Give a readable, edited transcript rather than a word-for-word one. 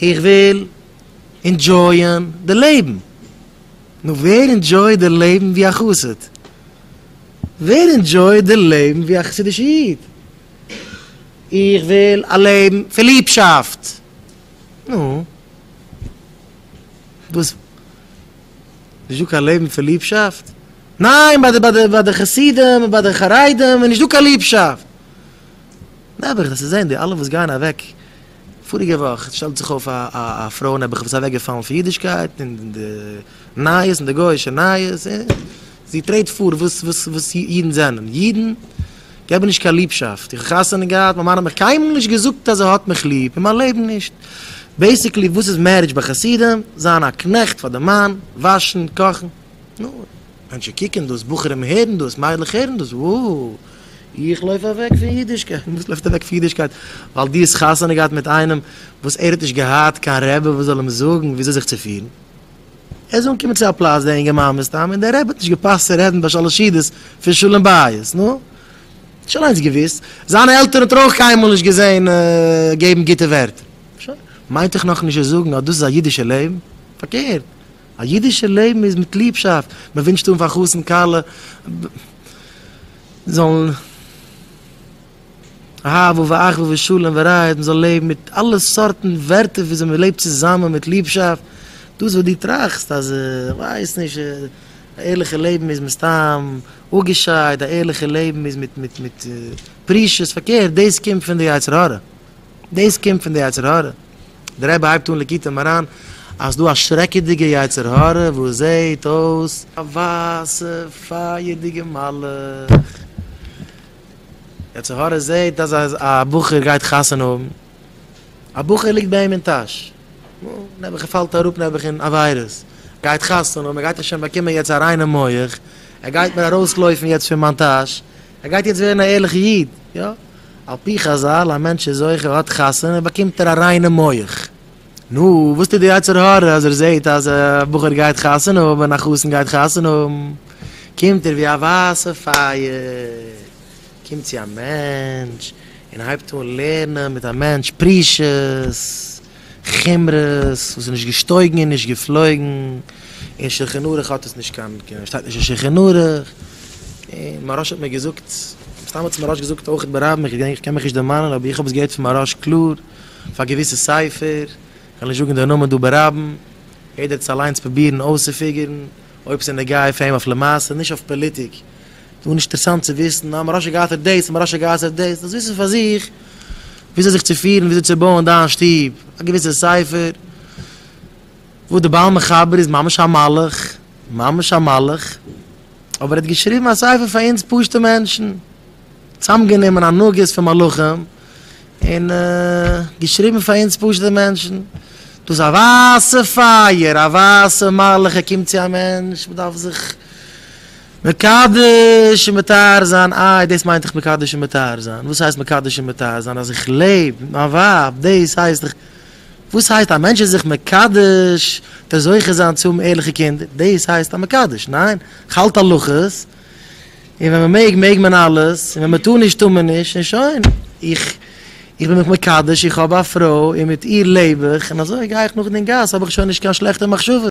איך וויל enjoy ען די לעבן. נו ווער enjoy ט די לעבן ווי א חסיד? ווער enjoy ט די לעבן ווי א חסידישע איד? איך וויל א לעבן פון ליבשאפט. נו, וואס? נישט דא קיין לעבן פון ליבשאפט? ניין, ביי די ביי די ביי די חסידים און ביי די חרדים איז נישט דא קיין ליבשאפט. נעבעך, דאס איז זעהן די אלע וואס גייען אוועק פאריגע וואך שטעלט זיך אויף א א פרוי נעבעך וואס איז אוועק געפאלן פון אידישקייט אין די נייעס אין די גויאישע נייעס און זי טרעט פאר וואס וואס וואס אידן זענען אידן געבן נישט קיין ליבשאפט איך האב חתונה געהאט מיין מאן האט מיך קיינמאל נישט געזאגט אז ער האט מיך ליב אין מיין לעבן נישט basically וואס איז marriage ביי חסידים זיין א קנעכט פאר די מאן וואשן קאכן נו מענטשן קוקן דאס בחורים הערן דאס מיידלעך הערן דאס וואו איך לויף אוועק פון אידישקייט. וואס לויפט אוועק פון אידישקייט? ווייל דו האסט חתונה געהאט מיט איינעם וואס ער האט נישט געהאט קיין רבי וואס זאל אים זאגן וויאזוי זיך צו פירן. ער איז אנגעקומען צו א פלאץ דער אינגערמאן מסתם און דער רבי האט נישט געפאסט צו רעדן ביי שלש סעודות פון שלום בית. נו, האט נישט אליינס געוואוסט. זיינע עלטערן האט ער אויך קיינמאל נישט געזען געבן גוטע ווערטער. שוין. מיינט דאך נאכנישט צו זאגן אז דאס איז א אידישע לעבן. פארקערט. א אידישע לעבן איז מיט ליבשאפט. מען ווינטשט אן פאר חתן כלה. זאלן אהבה ואחווה ושלום ורעות, מען זאל לעבן מיט אלע סארטן ווערטער וויאזוי מען לעבט צוזאמען מיט ליבשאפט, דאס וואס דו טראכסט אז איך ווייס נישט, א ערליכע לעבן איז מסתם אפגעשיידט, א ערליכע לעבן איז מיט מיט מיט פרישות, פארקערט דאס קומט פון די יצר הרע, דאס קומט פון די יצר הרע. דער רבי הייבט אן ליקוטי מוהר"ן אז ס'דא א שרעקעדיגע יצר הרע וואס זעהט אויס א ווייסע פייערדיגע מלאך, יצר הרע זעהט אז א בחור גייט חתונה האבן, א בחור ליגט ביי אים אין טאש, נו, נעבעך ער פאלט אראפ נעבעך אין עבירות, גייט חתונה האבן, ער גייט דאך שוין באקומען יעצט א ריינע מח, ער גייט מיר ארויסלויפן יעצט פון מיין טאש, ער גייט יעצט ווערן א ערליכע איד, יא. על פי חז"ל א מענטש איז זוכה האט חתונה באקומט ער א ריינע מח. נו, וואס טוט די יצר הרע אז ער זעהט אז א בחור גייט חתונה האבן, א חתן גייט חתונה האבן, קומט ער ווי א ווייסע פייער, קומט צו א מענטש און הייבט אן לערנען מיט א מענטש פרישות, חומרות וואס איז נישט געשטויגן און נישט געפלויגן, אין שלחן ערוך האט עס נישט קיין, שטייט נישט אין שלחן ערוך, און מוהרא"ש האט מיר געזאגט, מסתם האט עס מוהרא"ש געזאגט אויך ברבים, איך געדענק, איך קען מיך נישט דערמאנען, אבער איך האב עס געהערט פון מוהרא"ש קלאר, אויף א געוויסע ספר, איך וועל נישט זאגן די נאמען דא ברבים, יעדער האט עס אליינס פרובירן אויסצופיגערן, אויב ס'איז נוגע פאר אים אויף למעשה, נישט אויף פאליטיק. דא נישט אינטערעסאנט צו וויסן אז מוהרא"ש האט געהאט דאס און מוהרא"ש האט געהאט דאס, דאס וויסן פאר זיך וויאזוי זיך צו פירן, וויאזוי צו בויען דיין שטוב, א געוויסע ספר וואס די בעל מחבר איז ממש א מלאך, ממש א מלאך, אבער ער האט געשריבן א ספר פאר אונז פשוטע מענטשן, צוזאמגענומען הנהגות פון מלאכים און געשריבן פאר אונז פשוטע מענטשן, דאס איז א ווייסע פייער, א ווייסע מלאך, ער קומט צו א מענטש, מען דארף זיך. מקדש און מטהר זיין, איי דאס מיינט דאך מקדש און מטהר זיין, וואס הייסט מקדש און מטהר זיין? אז איך לעב מיט מיין ווייב, דאס הייסט איך, וואס הייסט א מענטש איז זיך מקדש צו זוכה זיין צו האבן ערליכע קינדער, דאס הייסט א מקדש, ניין? איך האלט הלכות, און ווען מען מעג מעג מען אלעס, און ווען מען טאר נישט טאר מען נישט, און שוין, איך איך בין מיך מקדש, איך האב א פרוי און מיט איר לעב איך, און אזוי גיי איך נאך אין גאס האב איך שוין נישט קיין שלעכטע מחשבות.